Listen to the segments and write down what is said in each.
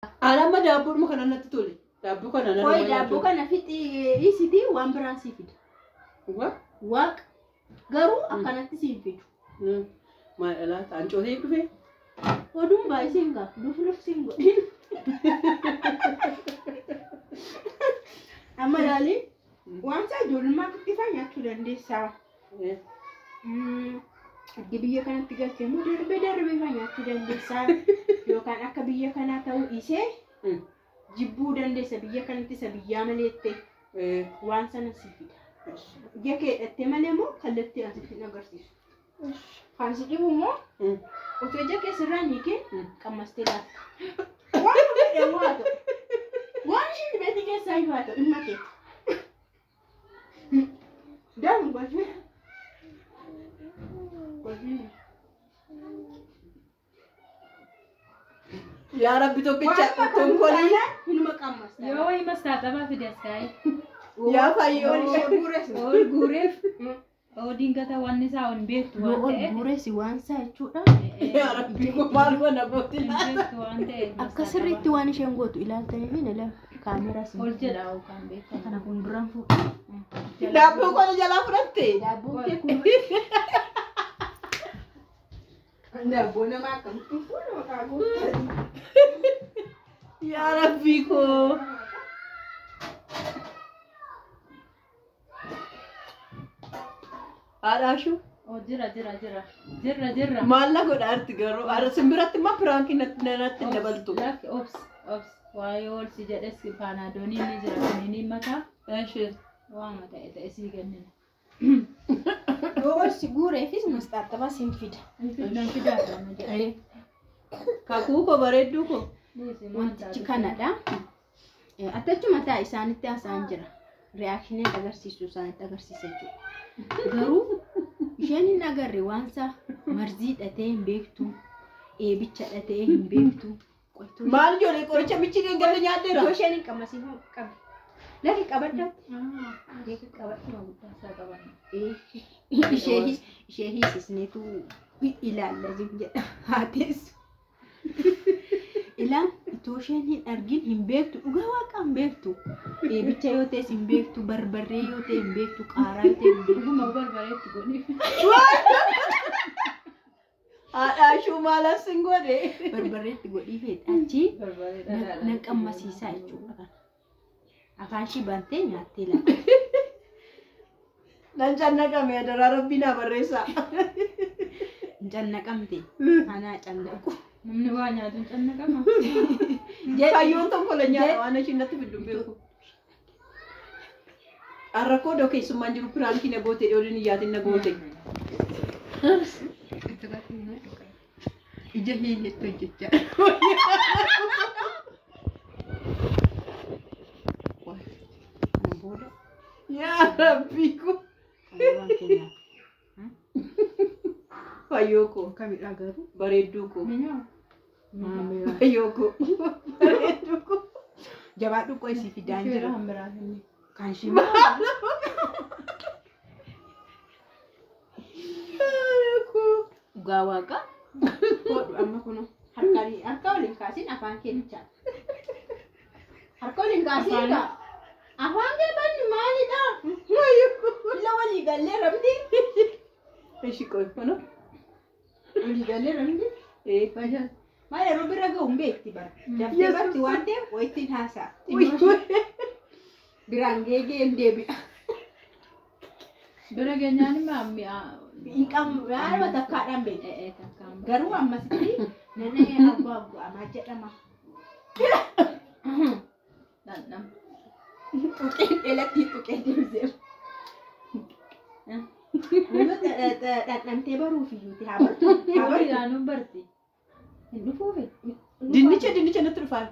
Anamma daabboodhuma kana natti tole. Daabboo kana nan Qoy, daabboo kana fixi dhiisitii waan biraan sii fida. Dhugaa? Waaqa garuu akkanatti siin fidu. Maal dhalaa ancootee dhufee? Oduun baay'iseen gaaf lufluf siin godhin. Amma ilaali, waan isaa ijoollummaa xixiqqaa nyaachuu dandeessaa. Ergi biyya kanatti galtee immoo darbee darbee faa nyaachuu dandeessaa. Yookaan akka biyya kanaa ta'uu dhiisee jibbuu dandeessa, biyya kanatti isa biyyaa maleette waan sana si fida. Ija kee hidhattee malee immoo kallattii ani sitti hin agarsiisu. Kan si dhibu immoo otoo ija kee sirraa hin hiikin qammastee laatta. Waan fedhe haa ta'u. Waan isheen beekti keessaa iyyuu haa ta'u, dhimma keeti. Daa'imni golfee. Golfee. Yaa Rabbi tokkicha tonkolii. Hinuma qammasta. Yoo wayii mastaaxabaa fide as kaa'e. Yaa fayyoo. Ol ishee guures. Ol guureef. Oo dingata wanni isaa hin beektu Yoo waan ol ta'eef. guures waan isaa jechuudha. Yaa Rabbi koo, maal mana gooti? Hin beektu waan ta'eef. Akka sirriitti waan isheen gootu ilaaltanii fi nala kaameraa Ol siin. jedha yookaan beekamu. Kana fuulduraan fuudhu. Daabboo kana jalaa fudhatte? Daabboon kee kun Daabboo namaa akkamitti fuula maqaa goota. Yaa Rabbi koo. Haadhaashuu. Oo, jira jira jira. Jirra jirra. Maal na godha arti garuu? Arra simbiratti immoo piraankii natti natti hin dabaltu. Lakki, obs obs, waa'ee ol si jedhes paanaadooniin ni jira, kiniiniin mataa Eshi. waama ta'e ta'e sii kennina. Yoo ol si guureefis mastaaxabaa siin fida. Nan fidaa kana jedhe. Kakuu koo, bareedduu koo. Wantichi kanadha. Attachuma taa isaanitti haasa'an jira. Reaakshinii agarsiisu isaanitti agarsiisa jechuudha. Garuu isheen hin agarre waansa marzii dhatee hin beektu. Eebicha dhatee hin beektu. Qoytuu Maal ijoollee, qoricha michi dheengadda nyaadheera. Yoo isheen hin qammasiin hoo qabi. Lafi qabaddaatti. Beeku qabadhuma guddaa isaa qaban. Ishee hiisisneetu ilaalla jim jedha haa teessu. Ilaan itoo isheen hin argin hin beektu, dhugaa waaqaa hin beektu. Eebicha yoo ta'es hin beektu, barbarree yoo ta'e hin beektu, qaaraa yoo ta'e hin beektu. Dhuguma barbareetti godhiif. Haadhaashuu, maal asin godhe? Barbarreetti godhii feete achi Barbaree nan dhadhaadhaan. qammasiisaa jechuudha kana. Afaan ishii bantee nyaattee laata. Nan cannaqame, adaraa Rabbii naa barreessaa. Hin cannaqamte. Anaa cannaqu. Namni waa nyaatu hin cannaqama. Fayyoon tokko la nyaata waan ishiin natti fiddu hin beeku. Har'a koo doo keessummaan jiru piraankii na goote, dhooliin iyyaatiin na goote. Ija hiihetti hojjechaa. Kana booda Yaa Rabbii koo. waan keenyaaf. Fayyoo koo, Kamidha garuu? bareedduu koo. Maamila. Fayyoo koo, bareedduu koo. Jabaadhu, qoy sii fidaan jira. Kan biraa finni. Kan ishii dhugaa waaqa. Hodhu amma kun harka harka waliin kaasin, afaan kee bichaa. Harka waliin kaasin kaa. Afaan kee banni maalidha? Illa walii gallee ramti. Ishi qoy kuna. Walii gallee ramti. Ee. Maal yeroo bira ga'u hin beekti bara. Daftee barti waan ta'eef wayittiin haasa'a. Biraan geegee hin deebi'a. Bira geenyaan immoo mi'a. Hin qabu yaaduma takkaadhaan beekti. Ee, takkaan. Garuu ammasitti nana abbaa bu'amaa jedhama. Dhandhama. Tuqeen dheelatti tuqee deemseera. Dhandhamtee baruuf iyyuuti haa bartu. Haa bartu. Ilaaluun barti. Hin dhufuufi. Dinnicha dinnicha natti dhufaa.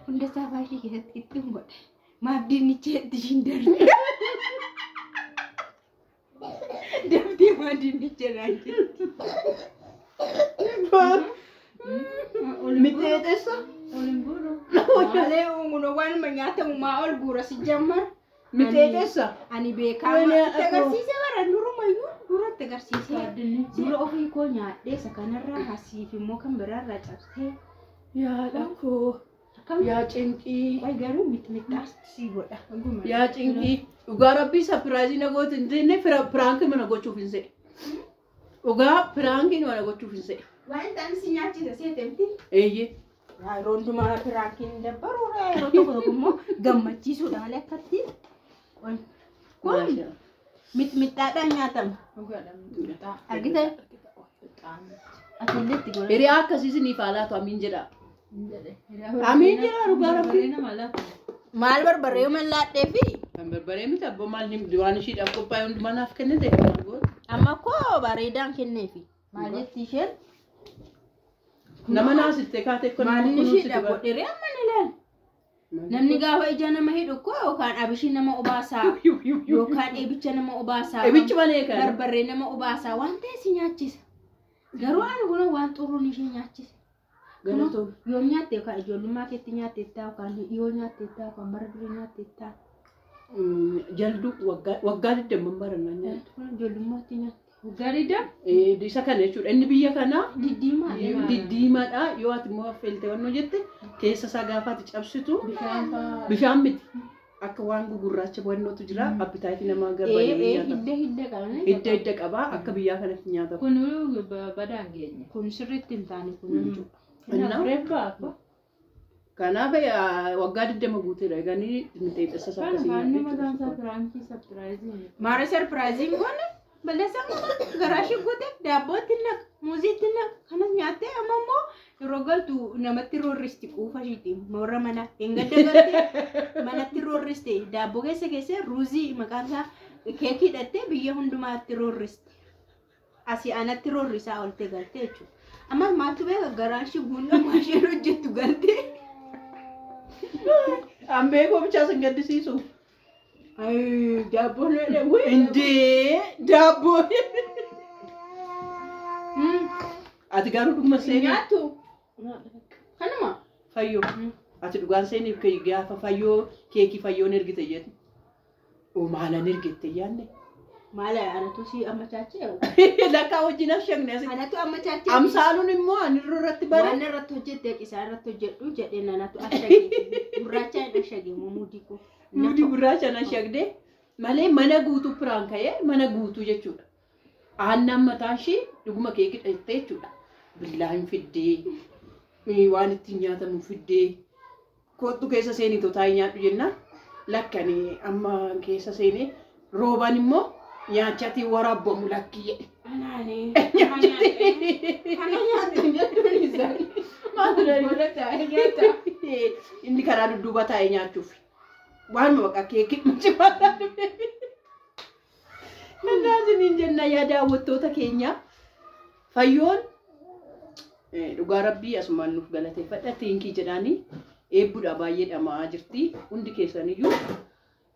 Hunda isaa baashii keessatti ittiin godhe. Maaf dinnicha itti ishiin darbe? Dabtee maa dinnicha naan jetti? Mixeexessa. Ol hin guuru. Malee uumuna waanuma nyaatamu maa ol guura si jammar. Mixeexeessa. Ani beekaa Wani itti agarsiisee bara durumayyuu duratti agarsiisee dura ofii koo nyaadhee isa kanarraa asiif immoo kan biraarraa cabsee Yaa dhakkoo. akkam Yaa cinqii. Qoy garuu mixmixaas si godha. Yaa cinqii. Dhugaa rabbii sapiraayizii na goote hin jenne piraankii mana gochuuf hin se'e. Dhugaa piraankii mana gochuuf hin se'e. Waan ta'an si nyaachisa seete miti. Eeyyee. Yeroo hundumaa piraankiin dabbaruudha yeroo tokko tokko immoo gammachiisuudha malee akkatti. Kun mixmixaadhaan nyaatama. Argite? Ati illee itti godha. Hiriyaa akkasii isiniif haa laatu amiin jedha. Amiin jedha dhugaa rabbii. Maal barbaree mallaadhee fi Kan barbaree miti abboo maal waan ishiidhaaf qophaa'e hundumaa naaf kennite maal goota? amma koo bareedaan kenneefi. Maal jetti isheen? Nama naasittee kaatee kun Maal inni isheedha godheree amma ni ilaala. Namni gaafa ija nama hidhu koo yookaan abishii nama obaasaa yookaan eebicha nama obaasaa Ebichi malee kan. barbarree nama obaasaa waan ta'e si nyaachisa. Garuu ani kun waan xuruun ishee nyaachise. Galatoo. Yoom nyaatte yookaan ijoollummaa keetti nyaatteettaa yookaan dhiyoo nyaatteettaa yookaan bara durii nyaatteettaa. Jalduu waggaa digdamman barannaan nyaatu. Kun ijoollummaatti nyaatte. Waggaa digdam? Isa kana jechuudha. Inni biyya kanaa Diddiimaa. diddiimaadha. Yoo ati immoo affeelte wannoo jette keessa isaa gaafa ati cabsitu Bishaan fa'aa. bishaan miti. Akka waan gugurraacha wannootu jira. Appitaayitii namaa Ee garbaanii nyaatama. hidda hidda qabne. Hidda hidda qabaa akka biyyaa kanatti nyaatama. Kun badaan geenye. Kun sirriitti hin taane kun jechuudha. Innaa? Reeffa abba. Kanaaf waggaa digdama guuteedha. Eeganii mixeexessa isaa Kana akkasii faanni nyaata mataan isaa jechuudha. piraankii sapiraayizii. Maara sarpiraayiziin goone balleessaa goone garaa ishee goote daabbootti naqa muuziitti naqa kanas nyaattee amma immoo yeroo galtu namatti roorristi quufa ishiitiin warra mana hin gadda galtee manatti roorriste daabboo keessa keessee ruuzii maqaan isaa keekii hidhattee biyya hundumaatti roorristi. Asii anatti roorrisaa oolte galtee jechuudha. Amma maaltu beeka garaa ishee guunnaa isheen hojjettu galtee. An beekoo bichaa sin gaddisiisu. Daabboon Indee daabboo. Ati garuu dhuguma seenii nyaattu. Kanuma. fayyoo. Ati dhugaan seeniif gaafa fayyoo keekii fayyoon ergite jettu. Oo maalan ergite yaanne. Maal anatu si amma chaachee? Lakkaa wajjin ashagne asitti. Anatu amma chaachee. Amsaaluun immoo ani irratti bare. Waan irratti hojjette isaa irratti hojjedhu jedheen anatu ashagee. Gurraacha hin ashagee muudii koo. Nuti gurraacha na shagde malee mana guutuu piraan ka'ee mana guutuu jechuudha. Aannan mataa ishee dhuguma keekii dhahittee jechuudha. Billaan fiddee waan ittiin nyaatamu fiddee kottu keessa seenii totaa nyaadhu jennaan lakkanii amma keessa seenee roobaan immoo nyaachatii waraabbamu lakkii jedhe. Anaani. Kana nyaattu jechuun isaanii. Maaltu Booda taa'ee nyaata. Inni karaa dudduuba taa'ee nyaachuuf. Waanuma bakka keekii cimaa dhufe. Kanaaf isiniin jenna yaa daawwattoota keenya fayyoon dhugaa rabbii asumaan nuuf galateeffadha tiinkii jedhaanii eebbuudha baay'ee dhama'aa jirti hundi keessaniyyuu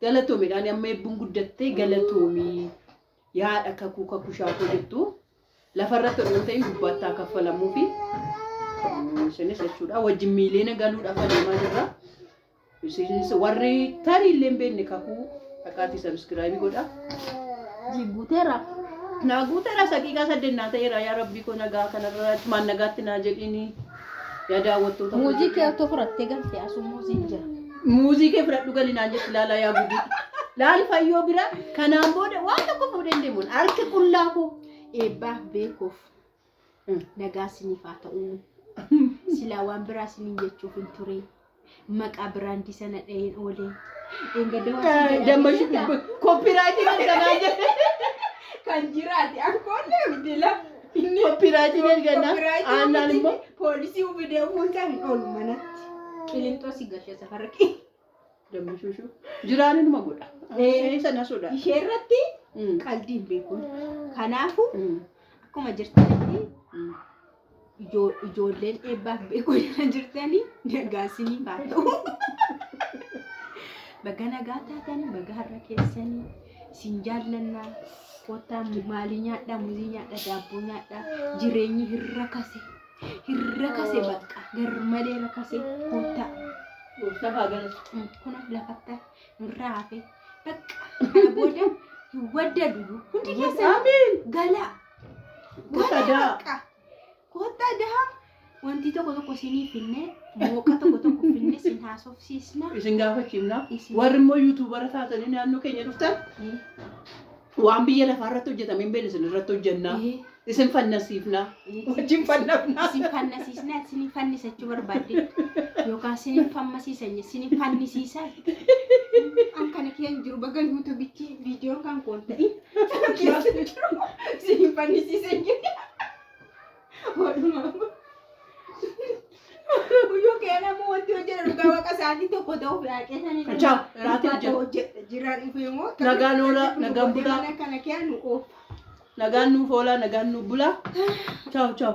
galatoomiidhaan amma eebbuun guddattee galatoomii yaadha kakuu kakuu shaakoo jettu lafarratti odoo hin ta'in gubbaatti haa kaffalamuu fi isinis jechuudha wajjin miileena galuudhaaf adeemaa jirra. Isinis warri tarii illee hin beekne kakuu dhaqaatii sabiskiraayibii godha. Guuteera. Naa guuteera saqiiqaa saddeet naa ta'eera yaa rabbii koo nagaa kanarra maan nagaatti naa jedhini yaa daawwattoota. Muuzii kee otoo fudhattee galte asuu muuziin jira. Muuzii kee fudhadhu gali naan jetti laalaa yaa gudii. Laali fayyoo bira kanaan booda waan tokko fuudhee hin deemuun harki qullaa koo. Eebbaaf beekuuf nagaa isiniif haa ta'u. Silaa waan biraa isiniin jechuuf hin ture. Maqaa biraandii sana dhaheen oolee. Dheengadda waan isin Damma jedhan koppiraayitii erganaa jedhe. Kan jiraate akkoonne bidila. Koppiraayitii erganaa. Aannan immoo. Poolisii fidee fuulchaa hin oolu manatti. Qilinxoo si gashe safara kee. Damma shushuu. Jiraan inuma godha. Sana sodaa. Ishee irratti qalbii hin beeku. Kanaafuu akkuma jirtanitti ijoolleen eebbaaf beekuu jala jirtanii nagaa isiniif haa ta'u. Baga nagaa taatanii baga har'a keessanii isin jaallannaa kottaa maalii nyaadhaa muuzii nyaadhaa daabboo nyaadhaa jireenyi hirra kase hirra kase bakka gar malee rakase kottaa. Gooftaa haa galatu. Kun lafatta nurraa hafe Bakka kana booda hin waddadu hundi keessan Amiin. galaa. Kottaa Galaa daa. bakka. Kottaa daa. Wanti tokko tokko isinii finne mooqa tokko tokko finne isin haasofsiisna. Isin gaafachiifna. Isin- Warri immoo yuutuubara taatanii naannoo keenya dhuftan waan biyya lafaa irratti hojjetame hin beekne isin irratti hojjenna. Isin fannasiifna. Wajjin fannafna. Isin fannasiisna, isin fannisachuu barbaadde yookaan isin fammasiisan, isin fannisiisan. An kana keessa jiru baga yuutuubichi viidiyoon kan koon ta'in keessa jiru isin fannisiisan jedhe. Walumaa. Guyyoo keenya immoo wanti hojjetan dhugaa waaqa isaatii tokko ta'uuf yaaqee Ciao, irraatti hojjetu. Jiraan dhufee immoo Nagaan oolaa, nagaan bulaa. Mana kana kee nu oofa. Nagaan nuuf oolaa, nagaan nuuf bulaa. Ciao, ciao.